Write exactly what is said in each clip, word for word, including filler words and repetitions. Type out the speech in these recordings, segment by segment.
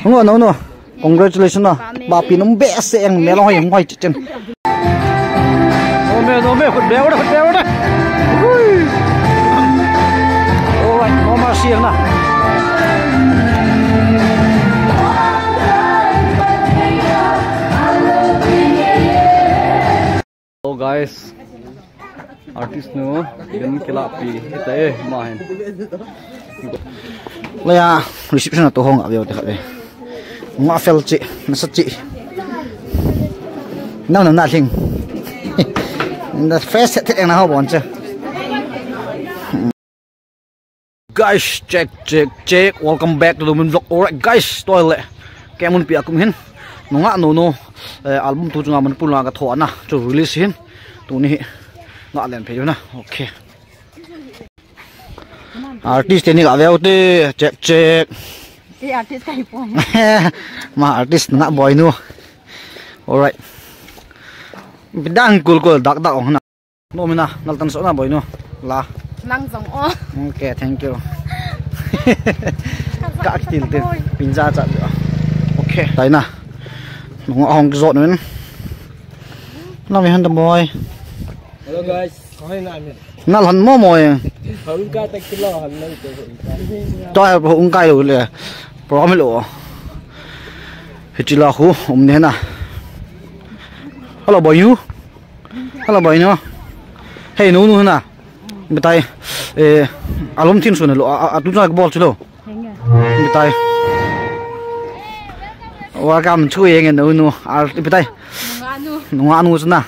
Ngo no no. Congratulations na. Bapi nung be se eng me lo hoi hoi chen. Nome, nome, khut be ora, khut be ora. Hui. Alright, no mercy na. Hello guys. Artist nu, din kila pi, ita e, ma hin. Laya, reception a to hong a veo te khat ve. Nga fel chi, nasa chi. Nang nang na hling. The first set eng na ho bon che. Guys, check, check, check. Welcome back to the Min Vlog. Alright, guys, toile. Kemun pi akum hin. Nunga no no. Eh, album tu chunga Manipur la ka tho na. Chu release hin. Tuni hi. Nga len phe na. Okay. Artist teni ka veu te. Check, check. Te artist ka hi po. Ma artist nga boy nu. Alright. Bidang kul kul dak dak ong na. Nomina, nal tan so na boy nu. La. Nang jong o. Okay, thank you. Ka kitil tin. Pinja cha. Okay, tai na. Nunga hong ki jot nun. Na mi han da boy. Hello guys. Nal han mo mo e. Hung kai tak kilo han lo to. To hai hung kai lo le. Program lo. Hichila khu um ne na. Hello boy nu. Hello boy nu. Hey nu nu na. Betai. Eh, alum thin sun lo. A, a, a tu na bol chulo. Betai. Welcome to yeng nu nu. Al betai. Nunga nu. Nunga nu na.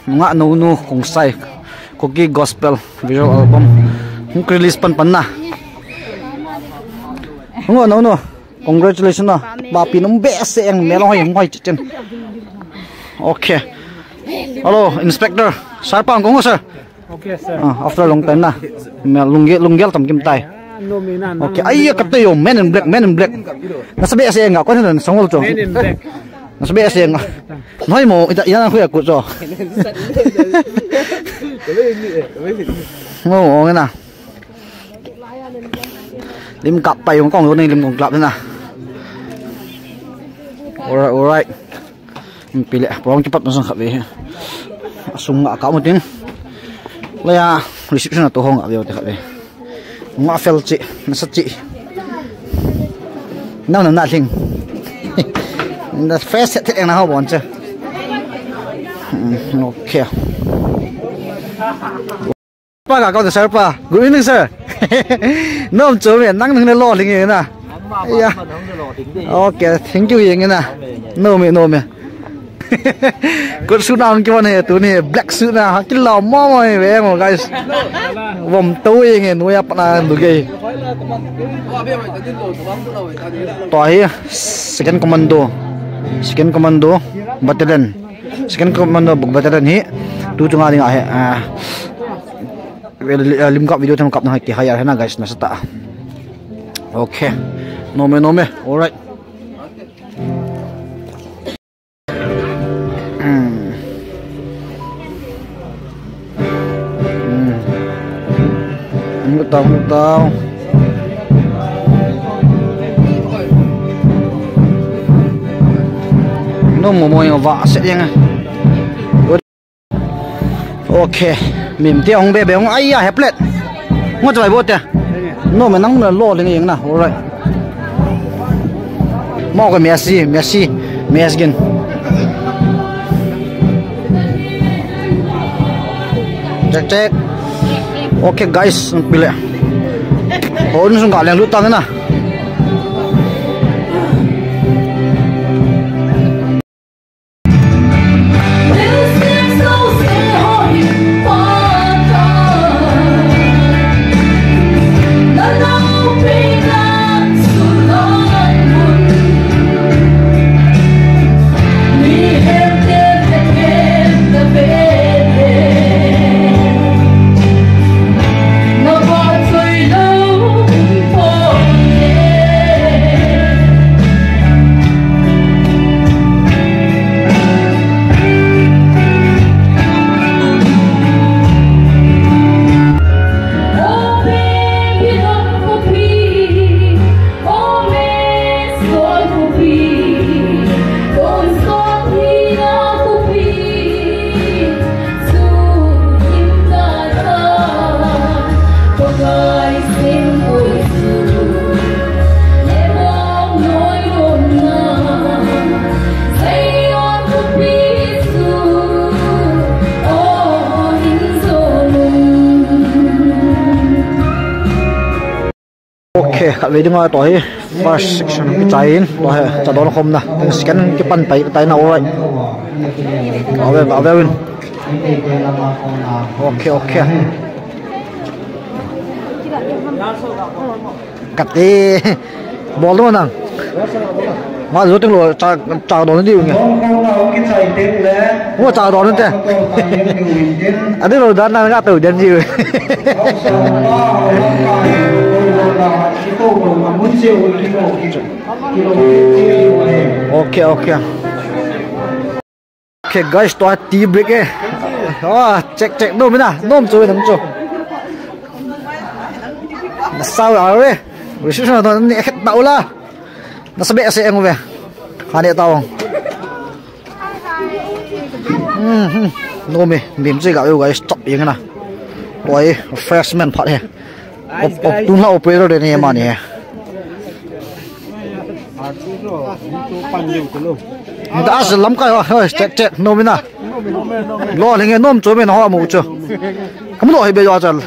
Nunga nu nu Khongsai. Kuki Gospel visual album. Hung release pan pan na. Nunga nu nu. Congratulations na. Bapi nung be se eng me lo hoi hoi chen. Okay. Hello, Inspector. Sir pa kong sir. Okay, sir. Ah, after a long time na. Me lunggel lunggel tam kim tai. Ah, no me na. Okay. Ai ka te yo, Men in Black, Men in Black. Nasa be se eng ko na sangol cho. Men in Black. Nasa be se eng. Noi mo ita ina khu ya ku cho. Ngo ngo na. Lim kap pai kong kong ni lim kong klap na. Alright, alright. Pile, pong kipat masang khat ve. Asung nga ka mo tin. Laya, reception a to hong a ve te khat ve. Nga fel chi, nasa chi. Nang nang na hling. The first set eng na ho bon che. Mm, okay. Pa ka kau sir pa. Good evening, sir. Nom chu me nang nang lo hling na. Ya. Okay, thank you yeng na. No me, no me. Good suit na ang kiwan he tu ni black suit na kilo mo mo ve mo guys. Vom to yeng no ya pa na lu ge. To hi second commando. Second commando battalion. Second commando battalion hi. Tu chunga ding a he. Ah. Lim kap video them kap na ki hire na guys na sata. Okay. No me, no me. Alright. Hmm. Hmm. Ngu tau, ngu tau. No mo mo yo va se yang. Okay. Mim te hong be be hong ai ya heplet. Ngo chai bo te. No me nang na lo le nge na. Alright. Mo ko Messi, Messi, Messi gin. Check check. Okay guys, pile. Hon sung ka leng lut tang na. Ok, khatvei dinga tua hi first section kichai in, tua hi cha don khomna, second kipan pai tai na, alright. Ave, ave in. Ok, ok. Kate. Bol do nang. Ma zo ting lo cha, cha don di nge. Ngo cha don te. Adi lo dan na ga to den ji. Ok, ok. Ok, guys, tua tea break e. Ah, check, check. Nom ina, nom chu, nom chu. Nasa a ve. Reception to ni khet ta ula. Nasa behseh ang ve. Khani ta ong. Hmm, hmm. Nom e, bim chu ga ve, guys, stop yang na. Tua hi refreshment phat he. Op, op, tun la operator de ni ma ni. Nda as lamkai ho, hoi, check, check, nom ina. Lo lenge nom chu me na ho mu chu. Kamu lo hi be jo chal.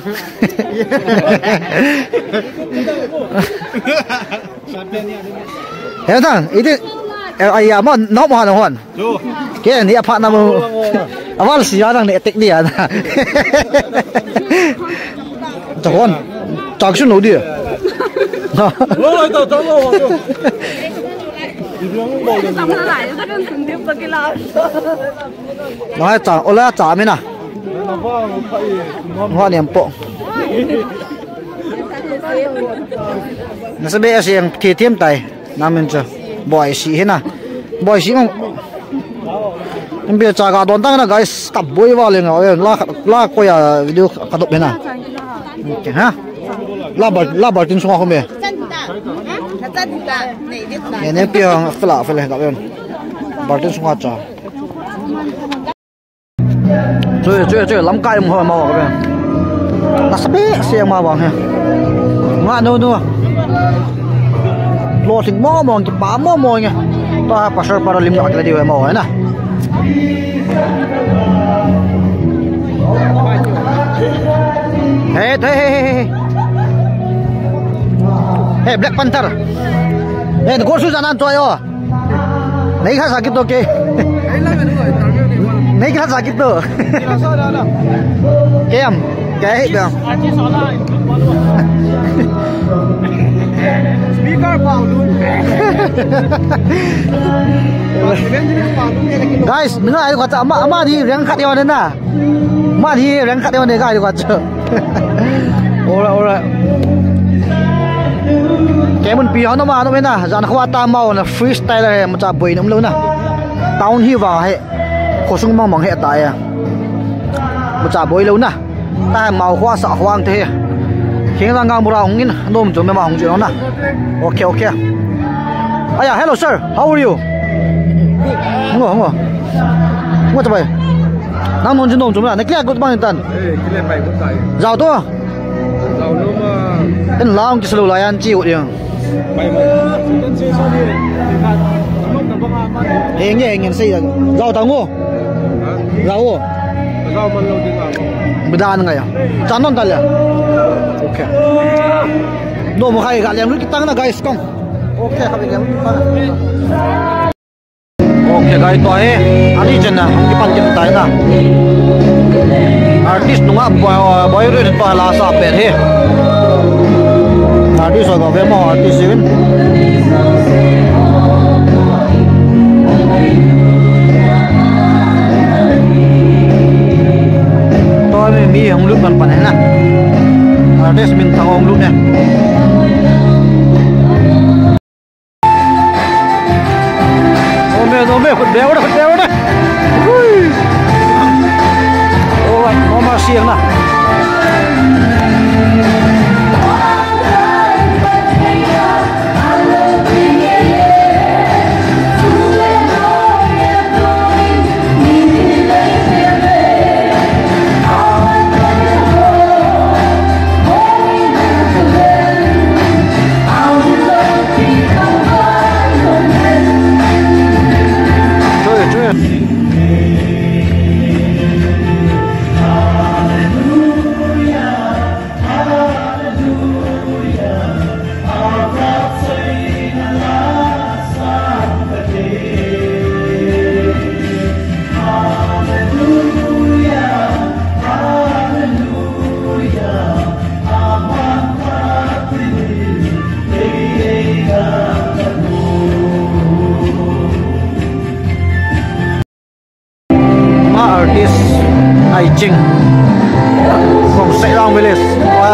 He tang, iti, eh, ai ya mo, no mo han hon. Ke ni apha na mo. Aval si ya nang ni tek ni ya na. Chahon. Chak sun lo di. Lo lo to to lo. Ngai cha, ola cha mina. Ngai niam po. Nasa behseh ang thi thiam tai. Namin chu. Boi si hina. Boi si mong. Imbe cha ga don tang na, guys, ka boi va le nga. La, la ko ya video ka dop hina. Okay, ha? La bar, la bar tin sunga khome. Ne, ne pi hang fela, fela ga ben. Bar tin sunga cha. Chui, chui, chui, lamkai um ho ma wa ka ben. Nasa behseh ma wa he. Nga no no. Lo sing mo mo ki pa mo mo nge. Ta pastor para lim na kila di we mo na. Hey, hey, hey, hey, hey. Hey, Black Panther. Hey, the Gorsu Janan Toyo. Nei kha sakit to ke. Nei kha sakit to. Kem. Kya hai bang? Speaker pa ulun. Guys, nunga ai ko ta ama, ama di reng khat yo na. Ama di reng khat yo ne guys ko. Alright, alright. Kemun pi hon ma no mena, jan khwa ta mau na freestyle he, mucha boi num lo na. Town hi wa he. Khosung mang mang he ta ya. Mucha boi lo na. Ta mau khwa sa khwang te he. Kheng lang gang mura hung in, nom chu me ma hung chu na. Okay, okay. Aya, hello sir. How are you? Ngo, ngo. Ngo ta bai. Nang non chu nom chu me na. Ne kya gut bang tan. Eh, kile pai gut tai. Jao to. Jao lo ma. En lang ki selo la yan chi u yang. Eng nge, eng nge, sei da. Jao ta ngo. Jao. Jao man lo ding a. Bedan ngai a. Chan non ta le. Okay. No mo khai ga leng lut kitang na guys kong. Okay, khai leng lut kitang. Okay, guys, tua hi, ani chen na, kipan kit tai na. Artist nunga boy, boy ri tua la sa pen hi. Artist ho ga ve mo, artist in. Tua mi, mi hung lut pan pan na. Artist min thang hung lut ne. Ome, ome, khut beng u da, khut beng u da. Ui. Alright, mama siang na.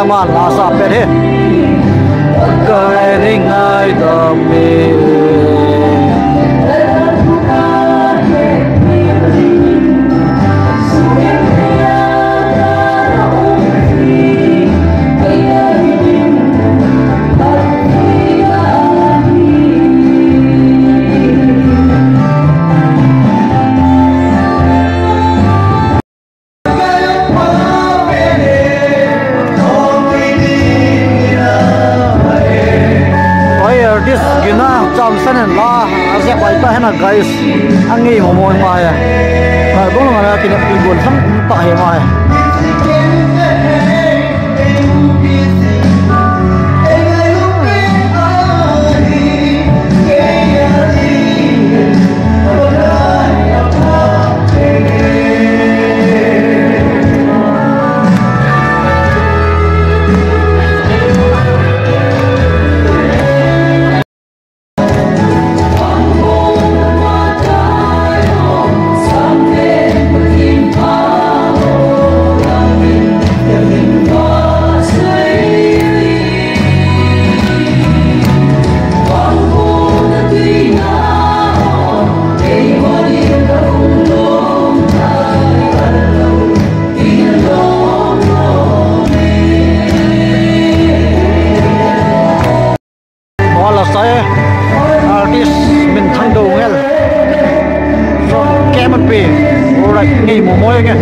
Man la sa pet hi. Kai ring ai dam mi. Oi, artist gina cham san in la, a zia bai ta hena, guys. Angi mo mo ma ya. Ka dong la na ki na pi gol san ta he ma ya. Wala sai artist Minthang Doungel from K M P. Alright, ngei mo mo nge.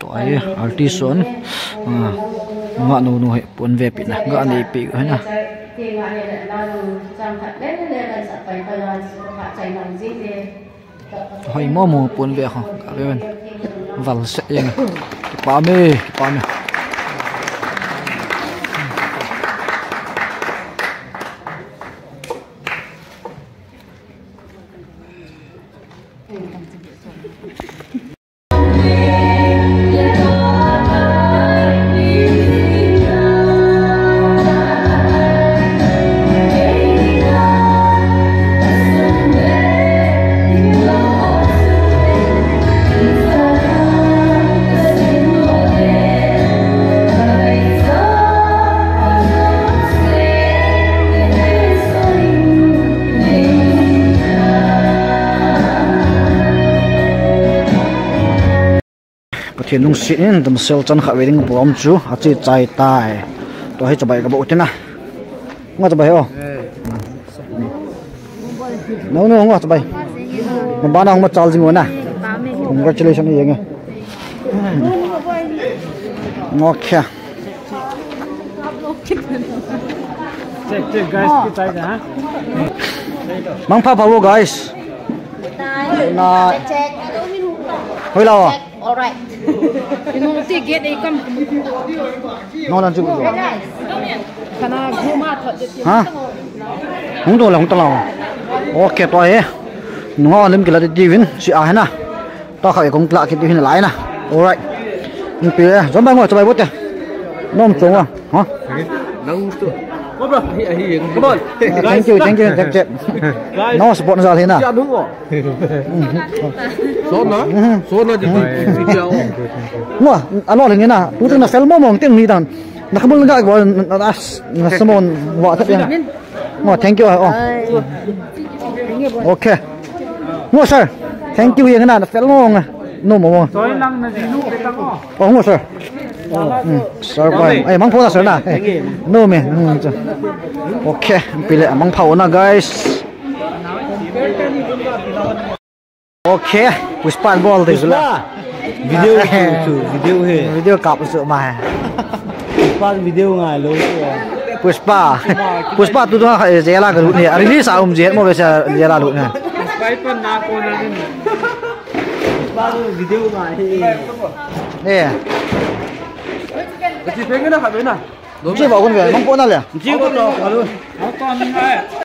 Tua hi artist hon, ah, nga nu nu hi pon ve pi na, nga nei pi hi na. Hoi mo mo pon ve ho, ka ve ven. Val se yang. Kipa me, kipa me. Pathen lungset in damsel chan khat ve ding program chu ache chai tai. Tua hi chabai ka bol u tina. Nga chabai o. No, no, nga chabai. Mabana hung ma chal jing u na. Congratulations, yenge. Okay. Check, check, guys, kita aja, ha? Mangpha pha o, guys. Na. Check. Hoi la o. Check. Alright. Inu ti gate ei kam. No, dan chu. Kana gu ma thot de. Ha? Hung to la, hung to la. Okay, to e. Nunga lim kila de divin si a hena. To kha e kong tla kit hi na lai na. Alright. Ni pe, jom ba ngo chabai bote. Nom chong wa. Ha? Nang tu. Come on. Thank you, thank you, thank you. No support na jal hi na. Sona, sona di. Ngo, alo le na. Tu tu na fel mo mong ting ni dan. Na khamul nga ko na as na samon wa ta ya. Ngo, thank you. Oh. Okay. Ngo, sir. Thank you yang na fel mo nga. No mo mo. Soi lang na jinu kita ko. Oh, ngo, sir. Hmm, sir pa. Ai, mangpha sir na. No me. Hmm, okay. Pile mangpha na, guys. Okay, Pushpa bol de sula. Video chu, chu, video he. Video kap chu ma he. Pushpa video ngai lo chu. Pushpa. Pushpa tu tu ha jela ka lut ne. Release a um je mo be sa jela lut ne. Pushpa pa na ko na ni. Video ngai. Eh. Chi peng na kha be na. Chi ba kun ve, mang po na le. Chi ko to.